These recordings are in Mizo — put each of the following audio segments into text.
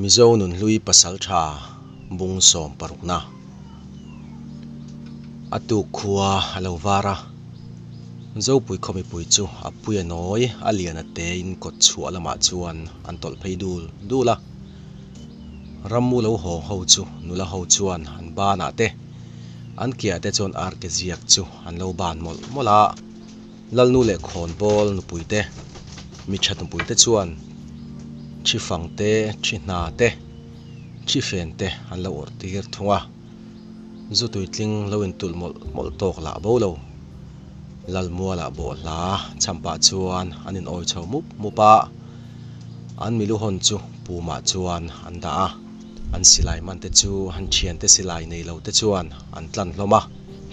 Mizo nunhlui pasaltha bung sawm parukna a tuk khua a lo var a, Zopui khaw mipui chu a pui a nawi a lian a te in kawt chhuah lamah chuan an tawlh phei dul dul a. Rammu lo haw ho chu nula ho chuan an banah te an kiah te chuan arke ziak chu an lo ban mawlh mawlh a. Lalnu leh khawnbawl nupui te, mi tha nupui te chuan thi fang te, thi hna te, thi fen te an lo awrh tir thung a. Zu tuitling lo intulh mawlh mawlh tawk lah bo lo. Lalmualah bawhhla chhampah chuan an in awi chho mup mup a, an milu hawn chu pumah chuan an dah a. An silai man te chu an thiante silai nei lo te chuan an tlan hlawm a.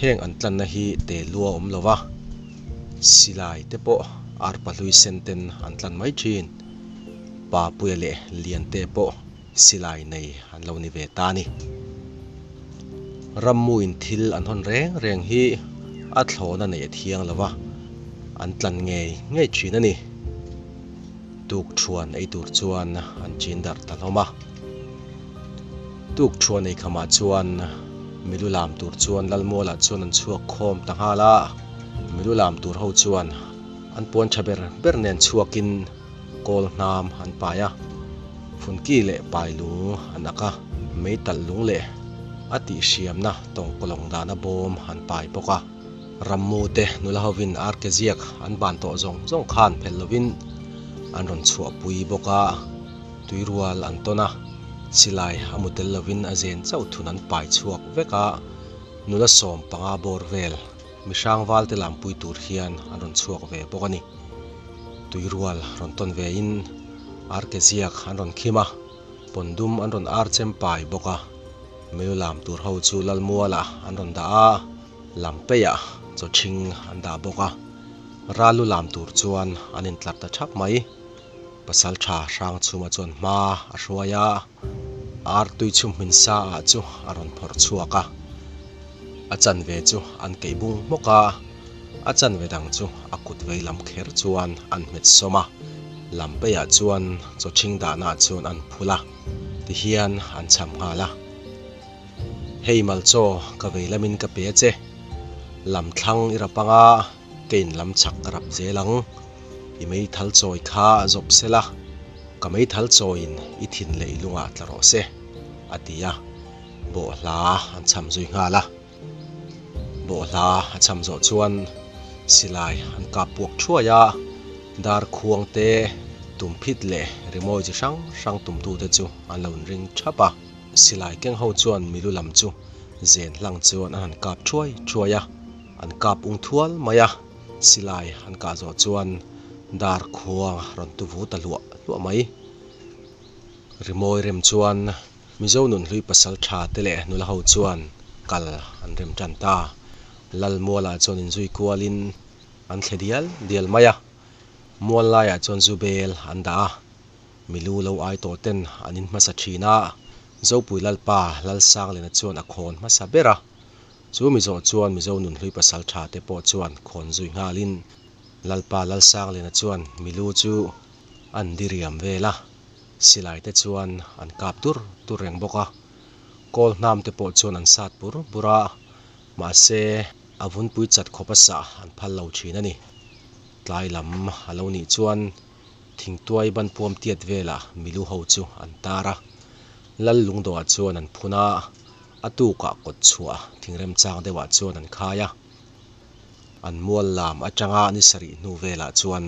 Heng an tlanna hi te lua awm lo va, silai te pawh arpa hlui sen ten an tlan mai thin. Papuia leh Liante pawh silai nei an lo ni ve ta a ni. Rammuin thil an hawn reng reng hi a thlawna neih a thiang lo va, an tlan ngei ngei thin a ni. Tuk thuan ei tur chuan an chin darh ta hlawm a. Tuk thuan ei khamah chuan milu lam tur chuan Lalmualah chuan an chhuak khawm ta nghal a. Milu lam tur ho chuan an puan tha ber ber nen chhuakin kawl hnam an pai a. Funki leh pai lung an ak a, mei talh lung leh a tihhriamna tawngkawlawng dahna bawm an pai bawk a. Rammu te nula hovin arke ziak an ban tawh zawng zawng khan phelh lovin an rawn chhuahpui bawk a, tuirual an tawn a, silai a mu tel lovin a zen chauh thun an pai chhuak vek a, nula 15 bawr vel mihrang valte lampui tur hian an rawn chhuak ve bawk a ni. Tuirual rawn tawn vein arke ziak an rawn khim a, pawndum an rawn ar chem pai bawk a, meiu lam tur ho chu Lalmualah an rawn dah a. Lam peiah chaw ṭhing an dah bawk a, ral lu lam tur chuan an intlar ta ṭhap mai. Pasalṭha Hrangchhuma chuan hma a hruai a, ar tui chhum hmin sa ah chu a rawn phawrh chhuak a. A chanve chu an keih bung hmawk a, a chanve dang chu a kut vei lam kher chuan an hmet sawm a. Lam peiah chuan chaw ṭhing dahnaah chuan an phul a, tihian an cham nghal a. Hei Malchaw, ka vei lamin ka pe a che. Lam thlang i rap anga kein lam chhak ka rap zel ang. I meithal chawi kha zawp se la, ka meithal chawiin i thin leh i lungah tla rawh se, a ti a. Bawhhla an cham zui nghal a. Bawhhla a cham zawh chuan silai an kap puak thuai a, dar khuang te, tumphit leh rimawi chi hrang hrang tumtute chu an lo inring thap a. Silai keng ho chuan milu lam chu zen hlang chuan an han kap thuai thuai a, an kap ung thual mai a, silai an kah zawh chuan dar khuang rawn tu vu ta hluah hluah mai. Rimawi rem chuan Mizo nunhlui pasal tha te leh nula ho chuan kal an rem tan ta. Lalmualah chuan inzui kualin an thle dial dial mai a, mual laiah chuan zu bel an dah a. Milu lo ai tawh ten an in hmasa thin a, Zopui Lalpa Lalsanglena chuan a khawn hmasa ber a. Chu Mizo chuan Mizo nunhlui pasal tha te pawh chuan khawn zui nghalin Lalpa Lalsanglena chuan Milu chu an diriam vel a, silai te chuan an kap dur dur reng bawk a. Kawl hnam te pawh chuan an sat bur bur a, mahse a vunpui chat khawp a sah an phal lo thin a ni. Tlai lam a lo nih chuan Thingtuai ban puam tiat velah milu ho chu an tar a, Lal lungdawhah chuan an phun a, a tukah kawt chhuah thingrem chang deuhah chuan an khai a. An mual lam atanga ni sarih hnu velah chuan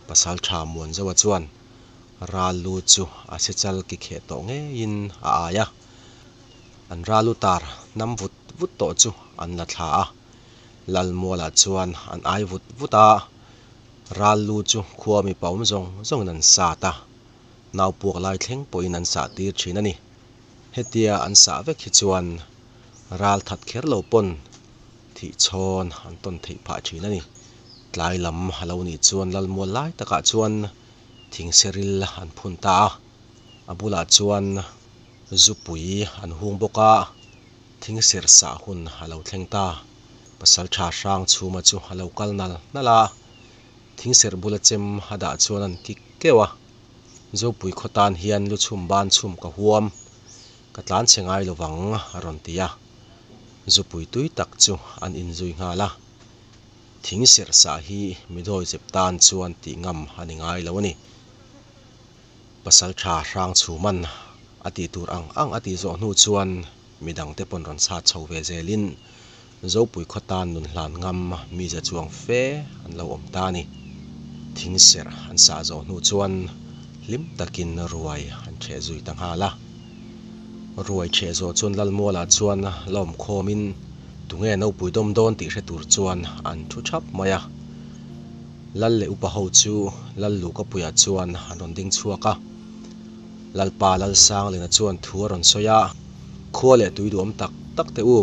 Pasaltha Muanzoa chuan ral lu chu a sechal ki kheh tawh ngeiin a ai a, an ral lu tar nam vut vut tawh chu an la thla a, Lal mualah chuan an ai vut vut a. Ral lu chu khua mipa awm zawng zawngin an sat a, nau puak lai thleng pawhin an sah tir thin a ni. Hetia an sah vek hi chuan ral that kher lo pawn thih chhawn an tawn theih phah thin a ni. Tlai lam a lo nih chuan Lalmual lai takah chuan thingseril an phun ta a, a bulah chuan zupui an hung bawk a, thingser sah hun a lo thleng ta. Pasaltha hrang chhuma chu a lo kal nal nal a, thingserh bula chem a dah chuan an kik keuh a. Zopui khaw tan hian lu chhum ban chhum ka huam, ka tlanchhe ngai lo vang, a rawn ti a. Zupui tui tak chu an inzui nghal a. Thing serh sah hi midawi zep tan chuan tih ngam a ni ngai lo a ni. Pasaltha Hrangchhuman a tih tur ang ang a tih zawh hnu chuan midangte pawn rawn chhat chho ve zelin Zopui khaw tan nun hlan ngam mize chuang fe an lo awm ta a ni. Thing serh an sah zawh hnu chuan hlim takin ruai an chheh zui ta nghal a. Ruai chheh zawh chuan Lalmualah chuan la awm khawmin tunge nopui dawm dawn tih hre tur chuan an thu thap mai a. Lal leh upa ho chu Lal Lukapuia chuan an rawn ding chhuak a. Lalpa Lalsanglina chuan thu a rawn sawi a, Khua leh tui duhawm tak tak teh u,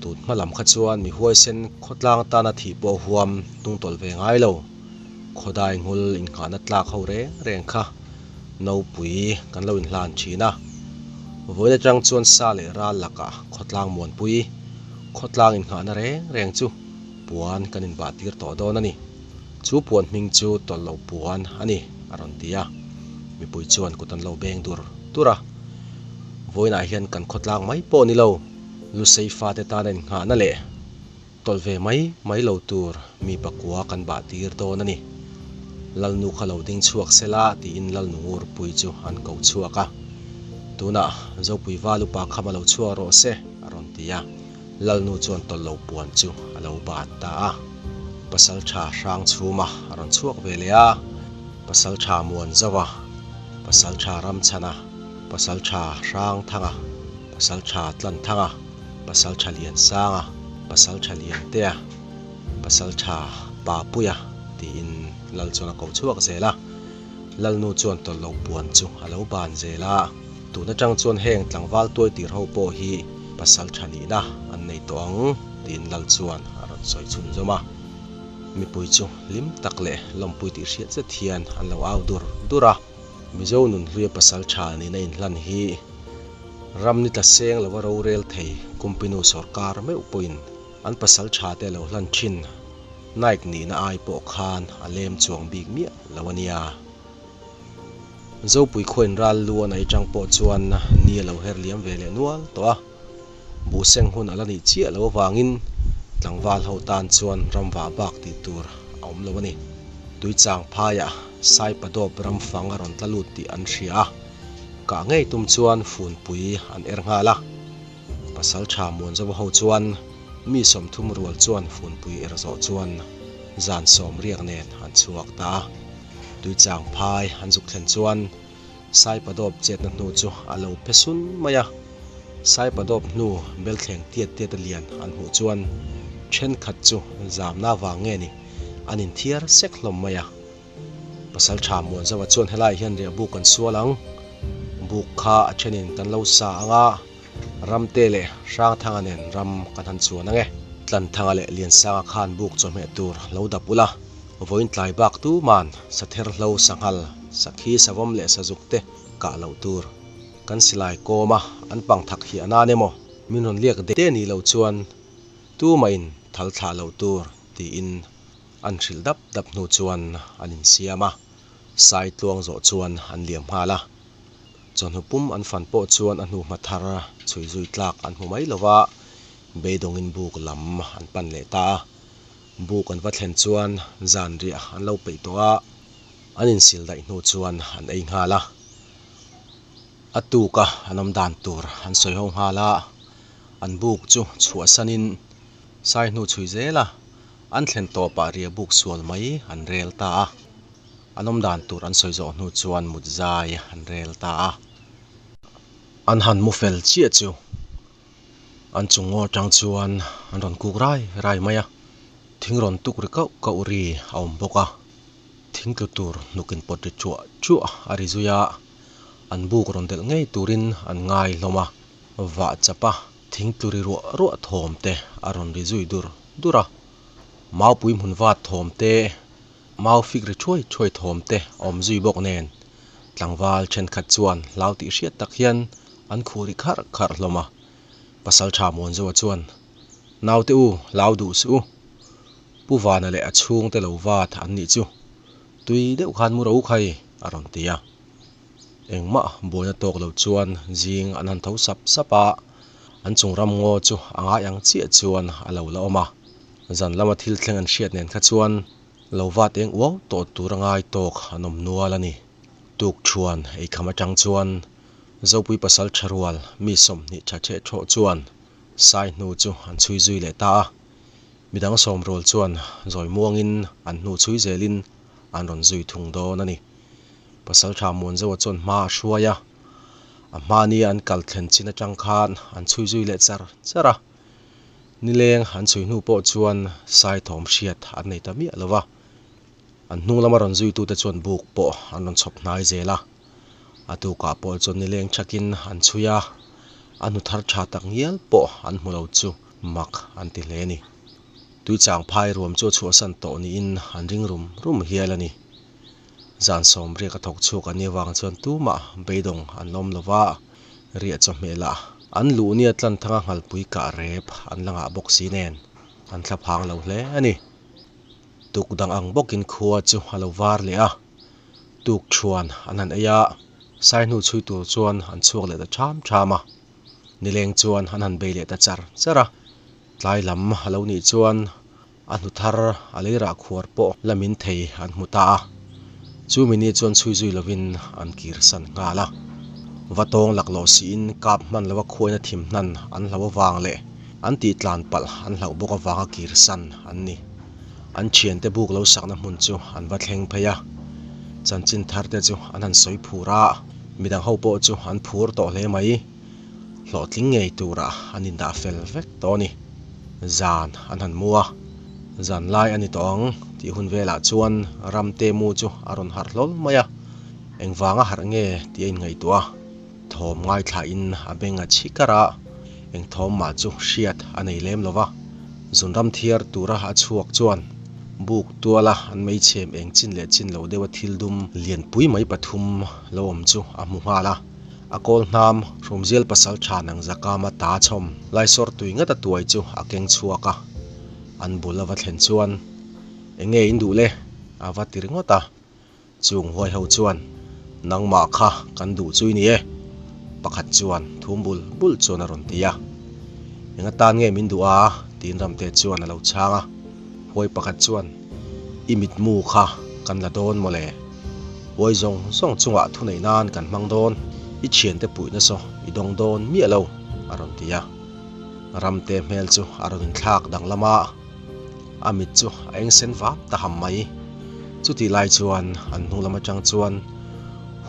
tut hma lam kha chuan mi huaisen khawtlang tana thih pawh huam hnungtawlh ve ngai lo. Khawdai nghul innghahna tlak ho reng reng kha nopui kan lo inhlan thin a. Vawiin atang chuan sa leh ral lakah khawtlang muanpui, khawtlang innghahna reng reng chu puan kan inbah tir tawh dawn a ni. Chu puan hming chu tawlh loh puan a ni, a rawn ti a. Mipui chuan kut an lo beng dur dur a. Vawiinah hian kan khawtlang mai pawh ni lo, Lusei fate tana innghahna leh tawlh ve mai mai lo tur mi pakua kan bah tir dawn a ni. Lalnu kha lo ding chhuak sela tiin Lalnu Ngurpui chu an ko chhuak a. Tunah Zopui Val upa kham a lo chhuak rawh se, a rawn ti a. Lalnu chuan tawlh lo puan chu a lo ban ta a. Pasaltha Hrangchhuma a rawn chhuak ve leh a, Pasaltha Muanzauva, Pasaltha Ramchhana, Pasaltha Hrangthanga, Pasaltha Tlanthanga, Pasaltha Liansanga, Pasaltha Liantea, Pasaltha Papuia tiin Lal chuan a ko chhuak zel a. Lalnu chuan tawlh lo puan chu a lo ban zel a. Tun atang chuan heng tlangval tuai tir ho pawh hi pasal tha nihna an nei tawh ang tiin Lal chuan a rawn sawi chhunzawm a. Mipui chu hlim tak leh lawmpui tih hriat zet hian an lo au dur dur a. Mizo nunhluia pasal tha nihna inhlan hi ram ni tla seng lova rorel thei Kumpinu sawrkar meuh pawhin an pasal tha te a lo hlan thin Naik nihna ai pawh khan a lem chuang bik miah lo a nia. Zopui khuain ral lu a nei tang pawh chuan ni a lo her liam ve leh nual tawh a, buhseng hun a la nih chiah loh avangin tlangval ho tan chuan ramvah bak tih tur a awm lo a ni. Tuichang phaiah Saipadawp ramfang a rawn tla lut tih an hria a, kah ngei tum chuan funpui an er nghal a. Pasaltha Muanzova ho chuan mi 30 rual chuan funpui er zawh chuan zan sawm riak nen an chhuak ta a. Tuichang phai an zuk thlen chuan Saipadawp chetna hnu chu a lo phe sun mai a. Saipadawp hnu belthleng tiat tiat a lian an hmuh chuan thenkhat chu zamna vang nge ni an inthiar sek hlawm mai a. Pasaltha Muanzova chuan helaiah hian riahbuk kan sual ang, buk kha a thenin kan lo sa ang a, Ramte leh Hrangthanga nen ram kan han chuan ang e. Tlanthanga leh Liansanga khan buk chawhmeh tur lo dap ula, vawiin tlai bak tuman satherhlo, sanghal, sakhi, savawm leh sazuk te kah loh tur. Kan silai kawm a, an pang thak hi a nan emaw? Min rawn liak de nih loh chuan tumahin thal thlah loh tur tiin an hrilh dap dap hnu chuan an insiam a, sai tluang zawh chuan an liam nghal a. Chawhnu pum an fan pawh chuan a hnuhma thar chhui zui tlak an hmu mai lo va, beidawngin buk lam an pan leh ta a. Buk an va thlen chuan zan riah an lo peih tawh a, an insil daih hnu chuan an ei nghal a. A tuka an awm dan tur an sawi ho nghal a, an buk chu chhuahsanin sai hnu chhui zel a, an thlen tawpah riah buk sual mai an rel ta a. An awm dan tur an sawi zawh hnu chuan mut zai an rel ta a. An han mu fel chiah chu an chung ngaw atang chuan an rawn kuk rai rai mai a, thing rawn tuk ri kauh kauh ri a awm bawk a, thing tlu tur hnuk in pawt ri chuah chuah a ri zui a, an buk rawn delh ngei turin an ngai hlawm a, vah chap a thing tlu ri ruah ruah thawm te a rawn ri zui dur dur a, maupui hmun vat thawm te Mau fik ri thuai thuai thawm te a awm zui bawk nen, tlangval thenkhat chuan hlau tih hriat tak hian an khuh ri kharh kharh hlawm a. Pasaltha Muanzoa chuan, Naute u, hlau duh suh u. Pu Vana leh a chhungte lo vat an nih chu. Tui deuh khan mu ro khai, a rawn ti a. Engmah buaina tawk lo chuan zing an han tho sap sap a, an chung ram ngaw chu a ngai ang chiah chuan a lo la awm a. Zan lama thil thleng an hriat nen kha chuan lo vat eng uau tawh tur a ngai tawk an awm nual a ni. Tuk thuan eikham atang chuan Zopui pasal tha rual mi 20 tha theh thawh chuan sai hnu chu an chhui zui leh ta a. Midang sawm rual chuan zawi muangin an hnu chhui zelin an rawn zui thung dawn a ni. Pasal tha Muanzoa chuan hma a hruai a, a hmahnia an kal thlen chin atang khan an chhui zui leh char char a. Nileng an chhui hnu pawh chuan sai thawm hriat an nei ta miah lo va. An hnung lama rawn zuitute chuan buk pawh an rawn chhawp hnai zel a. A tukah pawh chuan nileng thakin an chhui a, a hnu thar tha tak ngial pawh an hmu lo chu mak an ti hle a ni. Tuichang phai ruam chu a chhuahsan tawh niin an ring rum rum hial a ni. Zan sawm riak a thawk chhuak an nih avang chuan tumah beidawng an la awm lo va, riah chawhmeh lah an luh nia tlan thanga nghalpui kah rep an la ngah bawk si nen an thla phang lo hle a ni. Tuk dang ang bawkin khua chu a lo var leh a, tuk thuan an han ei a, sai hnu chhui tur chuan an chhuak leh ta ṭham ṭham a, nileng chuan an han bei leh ta char char a, tlai lam a lo nih chuan A hnu thar a lei rah khuar pawh la min thei an hmu ta a, chu mini chuan chhui zui lovin an kir san nghal a. Va tawng laklawh siin kap hman lova khuaina thim hnan an hlau avang leh an tih tlan palh an hlauh bawk avanga kir san an ni. An thiante buk lo sakna hmun chu an va thleng phei a, chanchin thar te chu an han sawi phur a, midang ho pawh chu an phur tawh hle mai. Hlawhtling ngei turah an indah fel vek tawh a ni. Zan an han mu a, zan lai a ni tawh ang tih hun velah chuan Ramte mu chu a rawn harh hlawl mai a, engvanga harh nge tih a inngaihtuah a, thawm ngaithlain a beng a chhi kar a, eng thawm mah chu hriat a nei lem lo va. Zunram thiar tura a chhuak chuan buk tuala an meichhem eng chin leh chin lo deuha thil dum lianpui mai pathum lo awm chu a hmu nghal a. A kawl hnam, Hrumzial pasal tha nang Zakama ta chhawm Laisawr tui ngat a tuai chu a keng chhuak a, an bul a va thlen chuan, Eng nge in duh le? a va ti ringawt a. Chung huai ho chuan, Nangmah kha kan duh chu i ni e, pakhat chuan thum bul bul chuan a rawn ti a. Eng atan nge min duh a? tiin Ramte chuan a lo chhang a. Huai pakhat chuan, I mitmu kha kan la dawn mawle. Huai zawng zawng chungah thuneih nan kan hmang dawn, i thiante puihna saw i dawng dawn miah lo, a rawn ti a. Ramte hmel chu a rawn inthlak danglam a, a mit chu a eng sen vap ta ham mai. Chutih lai chuan an hnu lam atang chuan,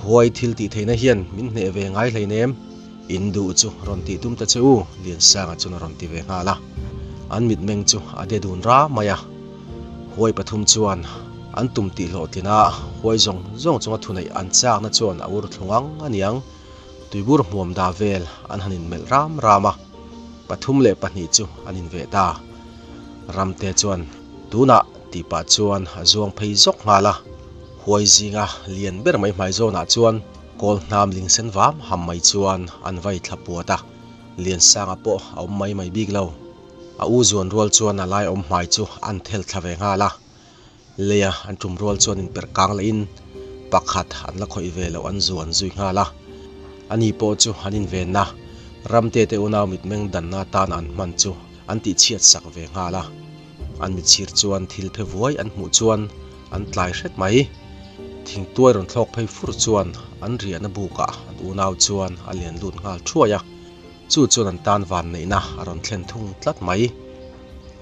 Huai thil tih theihna hian min hneh ve ngai hleinem, in duh chu rawn tih tum ta che u, Liansanga chuan a rawn ti ve nghal a. An mitmeng chu a de dun ra mai a. Huai pathum chuan an tum tih hlawhtlin a, huai zawng zawng chunga thuneih an chakna chuan a ur thlung ang a niang. Tuibur hmuam da vel an han inmelh ram ram a, pathum leh pahnih chu an inveh ta. Ramte chuan tunah tih pah chuan a zuang phei zawk nghal a, huai zinga lian ber mai hmai zawnah chuan kawl hnam ling sen vam ham mai chuan an vai thla puat a, Liansanga pawh a awm mai mai bik lo. A u zuan rual chuan a lai awm hmai chu an thel thla ve nghal a, leia an tum rual chuan inperh kang lehin pakhat an la khawih ve loh an zuan zui nghal a. Ani pawh chu an invenna, Ramte te unau mitmeng danna atana an hman chu an tihchhiat sak ve nghal a. An mitchhir chuan thil phe vuai an hmuh chuan an tlai hret mai. Thingtuai rawn thlawk phei fur chuan an riahna bukah an unau chuan a lian lut nghal thuai a. Chu chuan an tan van neihna a rawn thlen thung tlat mai.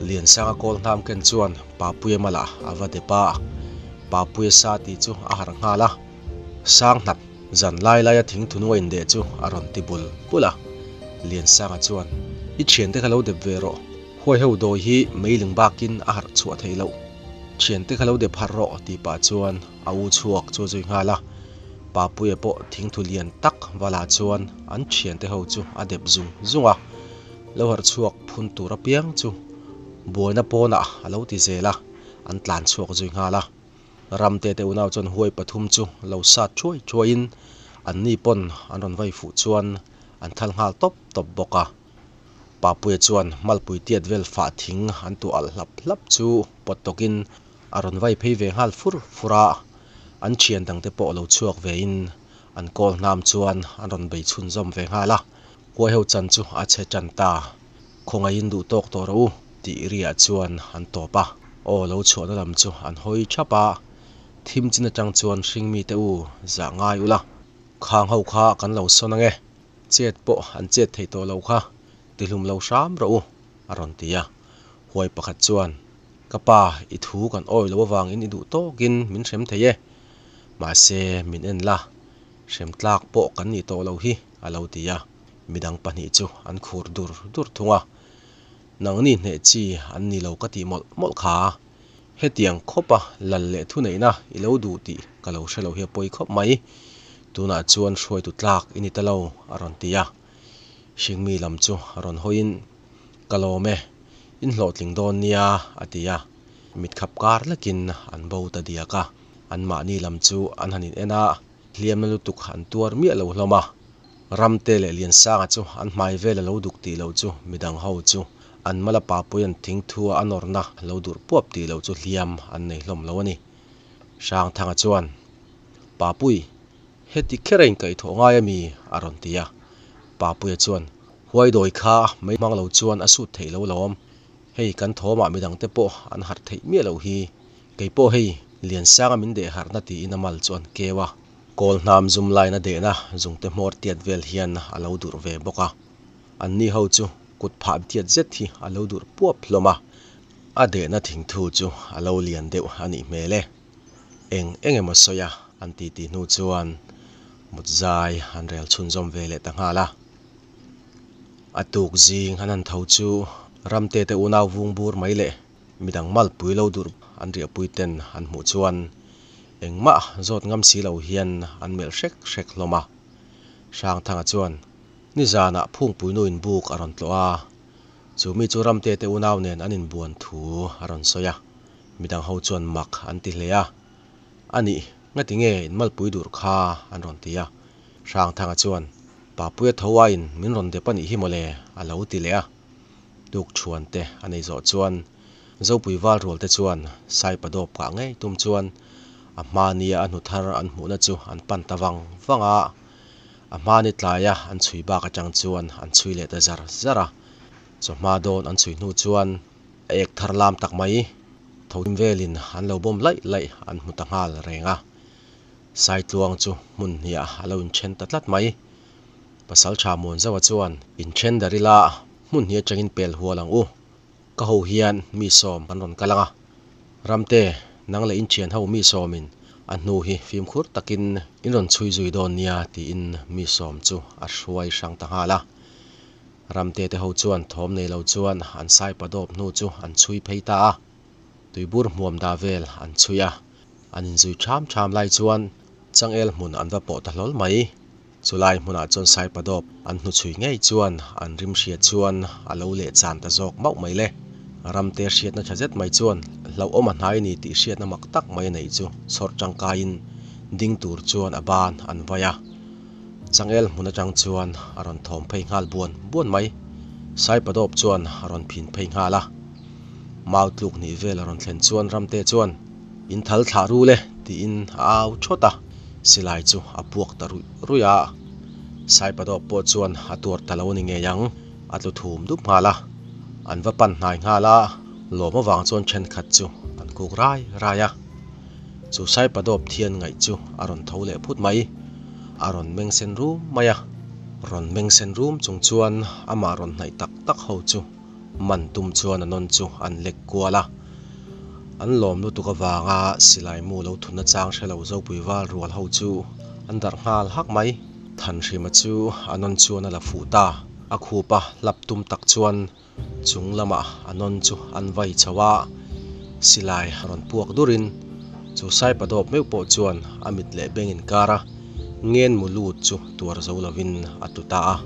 Liansanga kawl hnam ken chuan Papuia malah a va dep a, Papuia sa tih chu a harh nghal a, sang hnap zan lai laia thingthunu a indeh chu a rawn ti bul bul a. Liansanga chuan, I thiante kha lo dep ve rawh, huai ho dawi hi meiling bakin a harh chhuah theih loh. Thiante kha lo dep harh rawh tih pah chuan a u chhuak chu a zui nghal a. Papuia pawh thingthu lian tak vala chuan an thiante ho chu a dep zung zung a, lo harh chhuak phun tur apiang chu buaina pawnah a lo ti zel a, an tlan chhuak zui nghal a. Ramte te unau chuan huai pathum chu lo sat thuai thuaiin anni pawn an rawn vai fuh chuan an thal nghal tawp tawp bawk a. Papuia chuan malpui tiat vel fah thing an tuah alh hlap hlap chu pawt tawkin A rawn vai phei ve nghal fur fur a, an thian dangte pawh lo chhuak vein An kawl hnam chuan an rawn bei chhunzawm ve nghal a, huai ho chan chu a chhe tan ta. Khawngaihin duh tawk tawh rawh u, tih riah chuan an tawp a. Aw lo chhuahna lam chu an hawi thap a, thim chin atang chuan hringmi te u zah ngai ula, khang ho kha kan lo sawn ange, chet pawh an chet thei tawh lo kha, tihlum lo hram rawh u, a rawn ti a. Huai pakhat chuan, Ka pa, i thu kan awi lo avangin i duh tawkin min hrem thei e. Mahse, min en la, hrem tlak pawh kan nih tawh lo hi, a lo ti a. Midang pahnih chu an khur dur dur thung a. Nangni hneh chi an ni lo ka tih mawlh mawlh kha. Hetiang khawpa lal leh thuneihna i lo duh tih ka lo hre lo hi a pawi khawp mai. Tunah chuan hruaitu tlak i ni ta lo, a rawn ti a. Hringmi lam chu a rawn hawiin, Ka lawm e, in hlawhtling dawn nia, a ti a. Mitkhap kar lekin an bo ta diak a. Anmahni lam chu an han in en a, hliamna lutuk an tuar miah lo hlawm a. Ramte leh Liansanga chu an hmai vel a lo duk tih loh chu midang ho chu an mala papui an thing thu a a nawrna lo durh puap tih loh chu hliam an nei hlawm lo a ni. Hrangthanga chuan, Papui, heti kher a inkaihthawh ngai a mi? a rawn ti a. Papuia chuan, Huaidawi kha mai hmang lo chuan a sut theih lo lawm. Hei kan thawmah midangte pawh an harh theih miah loh hi. Kei pawh hei Liansanga min deh harhna tiin a mal chu an keu a. Kawl hnam zum laina dehna zungte hmawr tiat vel hian a lo durh ve bawk a. Anni ho chu kut phah tiat zet hi a lo durh puap hlawm a. A dehna thingthu chu a lo lian deuh a nih hmel e. Eng eng emaw sawi a an ti tih hnu chuan mut zai an rel chhunzawm ve leh ta nghal a. A tuk zing an han tho chu Ramte te unau vung bur mai leh Midang malpui lo dur an riahpui ten an hmuh chuan engmah zawt ngam si lo hian an melh hrek hrek hlawm a. Hrangthanga chuan nizanah Phungpui nu in buk a rawn tlawh a, chu mi chu Ramte te unau nen an inbuan thu a rawn sawi a, midang ho chuan mak an ti hle a. Anih, ngati nge in malpui dur kha an rawn ti a. Hrangthanga chuan Papuia tho aiin min rawn dep anih hi mawle a lo ti leh a. Tuk thuan te a nei zawh chuan Zopui val rual te chuan Saipa dawp kah ngei tum chuan a hmania a hnu thar an hmuhna chu an pan ta vang vang a, a hmani tlaia an chhui bak atang chuan an chhui leh ta zar zar a, chawhma dawn an chhui hnu chuan a ek thar lam tak mai tho velin an lo bawm laih laih an hmu ta nghal reng a, Saitluang chu hmun hniah a lo inthen ta tlat mai. Pasal tha Muanzawa chuan, Inthen dar ila, hmun hi atangin pel hual ang u. Ka ho hian mi sawm kan rawn kal ang a. Ramte, nang leh inthian ho mi sawmin a hnu hi fimkhur takin in rawn chhui zui dawn nia tiin mi sawm chu a hruai hrang ta nghal a. Ramte te ho chuan thawm nei lo chuan an saipa dawp hnu chu an chhui phei ta a. Tuibur hmuam dah vel an chhui a. An inzui ṭham ṭham lai chuan changel hmun an va pawh ta hlawl mai. Chulai hmunah chuan Saipadawp an hnuchhui ngei chuan an rim hria chuan a lo leh chan ta zawk mauh mai le. Ramte hriatna tha zet mai chuan hlauhawm a hnai ni tih hriatna mak tak mai a neih chu chhawrh tangkaiin ding tur chuan a ban an vai a. Changel hmun atang chuan a rawn thawm phei nghal buan buan mai. Saipadawp chuan a rawn phin phei nghal a. Mau tluk hnih vel a rawn thlen chuan Ramte chuan In thal thlah rul e tiin a au thawt a, silai chu a puak ta ruih ruih a. Saipadawp pawh chuan a tuar ta lo ni ngei ang, a tlu thum dup nghal a. An va pan hnai nghal a, lawm avang chuan thenkhat chu an kuk rai rai a. Chu Saipadawp thian ngaih chu a rawn tho leh phut mai, a rawn meng sen rum mai a. Rawn meng sen rum chung chuan amah rawn hnaih tak tak ho chu Man tum chuan a nawn chu an lek kual a, an lawm lutuk avanga silai mu lo thunna chang hre lo Zopui val rual ho chu an darh nghal hak mai. Thanhrima chu a nawn chuan a la fuh ta, a khupa hlap tum tak chuan chung lamah a nawn chu an vai chho a, silai rawn puak durin chu Saipadawp meuh pawh chuan a mit leh beng inkar a ngen mu lut chu tuar zo lovin a tlu ta a.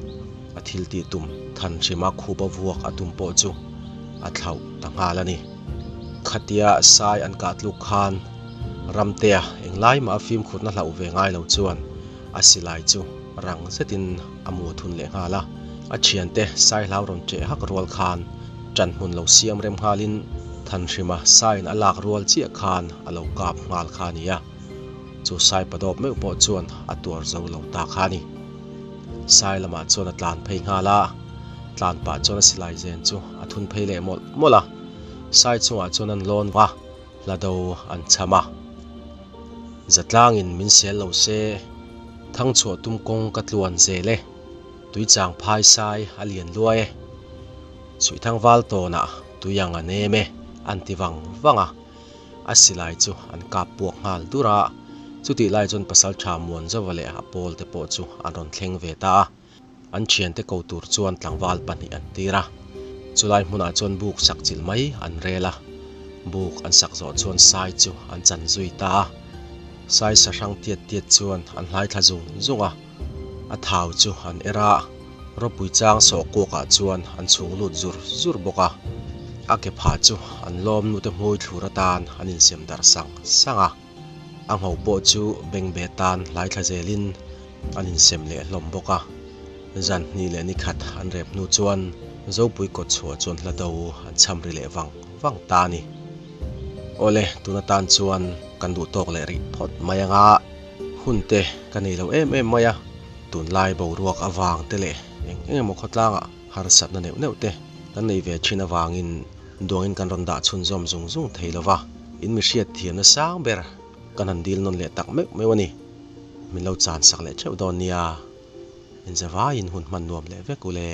A thil tih tum than hrima khupa vuak a tum pawh chu a thlauh ta nghal a ni. Khatia sai an kah tluk khan Ramtea englai mah a fimkhurna hlauh ve ngai lo chuan a silai chu rang zetin a mu thun leh nghal a. A thiante sai hlau rawn ṭeh hak rual khan ṭan hmun lo siam rem nghalin Thanhrima saiin a lak rual chiah khan a lo kap nghal kha a ni a. Chu Saipadawp meuh pawh chuan a tuar zo lo ta kha a ni. Sai lamah chuan a tlan phei nghal a, tlan pah chuan a silai zen chu a thun phei leh mawlh mawlh a. Sai chungah chuan an lawn va, hla do an cham a. Zatlangin min sel lo se, thangchhuah tum kawng ka tluan zel e, tuichang phai sai a lian luai e, chhuihthang val tawnah tui ang a nem e, an ti vang vang a. A silai chu an kap puak nghal dur a, chutih lai chuan Pasaltha Muanzova leh a pawl te pawh chu an rawn thleng ve ta a. An thiante ko tur chuan tlangval pahnih an tir a, chulai hmunah chuan buk sak chilh mai an rel a, buk an sak zawh chuan sai chu an chan zui ta a, sai sa hrang tiat tiat chuan an hlai thla zung zung a, a thau chu an er a, ropui chang sawh kuakah chuan an chhung lut zur zur bawk a, a ke phah chu an lawm nute hmui thlur atan an insem darh sang sang a. A ngho pawh chu bengbê tan hlai thla zelin an insem leh hlawm bawk a. Zan hnih leh ni khat an rep hnu chuan Zopui kawt chhuah chuan hla do an cham ri leh vang vang ta a ni. Awle, tun atan chuan kan duh tawk leh rih phawt mai ang a, hun te ka nei lo em em mai a, tunlai boruak avang te leh eng eng emaw khawtlangah harsatna neuh neuh te kan nei ve thin avangin Duangin kan rawn dah chhunzawm zung zung thei lo va, in mi hriat thiamna sang ber kan han dil nawn leh tak meuh meuh a ni. Min lo chan sak leh theuh dawn nia, in zavaiin hun hman nuam leh vek u le.